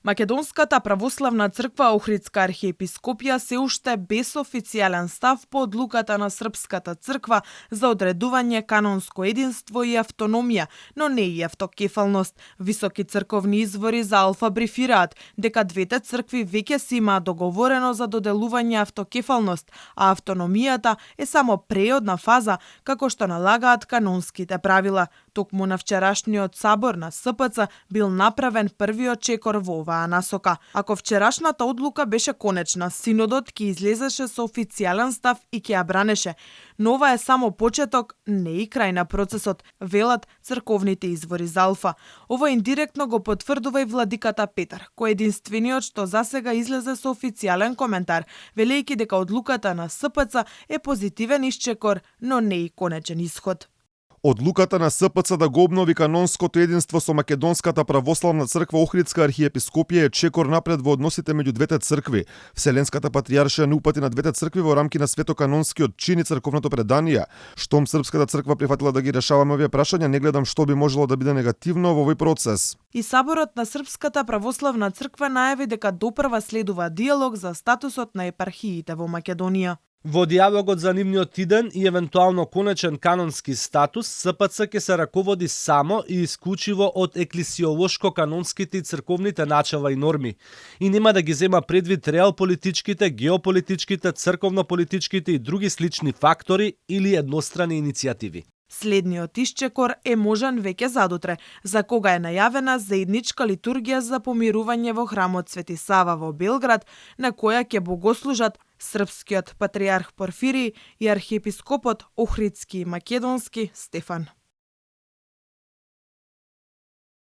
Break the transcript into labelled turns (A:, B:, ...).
A: Македонската православна црква Охридска архиепископија се уште без официјален став по одлуката на Српската црква за одредување канонско единство и автономија, но не и автокефалност. Високи црковни извори за Алфа брифираат дека двете цркви веќе си имаат договорено за доделување автокефалност, а автономијата е само преодна фаза, како што налагаат канонските правила. Токму на вчерашниот сабор на СПЦ бил направен првиот чекор во оваа насока. Ако вчерашната одлука беше конечна, синодот ќе излезеше со официјален став и ќе ја бранеше. Но ова е само почеток, не и крај на процесот, велат црковните извори за Алфа. Ова индиректно го потврдува и владиката Петар, кој е единствениот што засега излезе со официјален коментар, велејќи дека одлуката на СПЦ е позитивен исчекор, но не и конечен исход.
B: Одлуката на СПЦ да го обнови канонското единство со Македонската православна црква Охридска архиепископија е чекор напред во односите меѓу двете цркви. Вселенската патријаршија не упати на двете цркви во рамки на светоканонскиот чин и црковното предание. Штом Српската црква прифатила да ги решаваме овие прашања, не гледам што би можело да биде негативно во овој процес.
A: И Саборот на Српската православна црква најави дека допрва следува диалог за статусот на епархиите во Македонија.
C: Во диалогот за нивниот иден и евентуално конечен канонски статус, СПЦ ќе се раководи само и исклучиво од еклесиолошко-канонските и црковните начала и норми и нема да ги зема предвид реалполитичките, геополитичките, црковно-политичките и други слични фактори или еднострани иницијативи.
A: Следниот исчекор е можен веќе задутре, за кога е најавена заедничка литургија за помирување во храмот Свети Сава во Белград, на која ќе богослужат српскиот патријарх Порфирий и архиепископот Охридски и Македонски Стефан.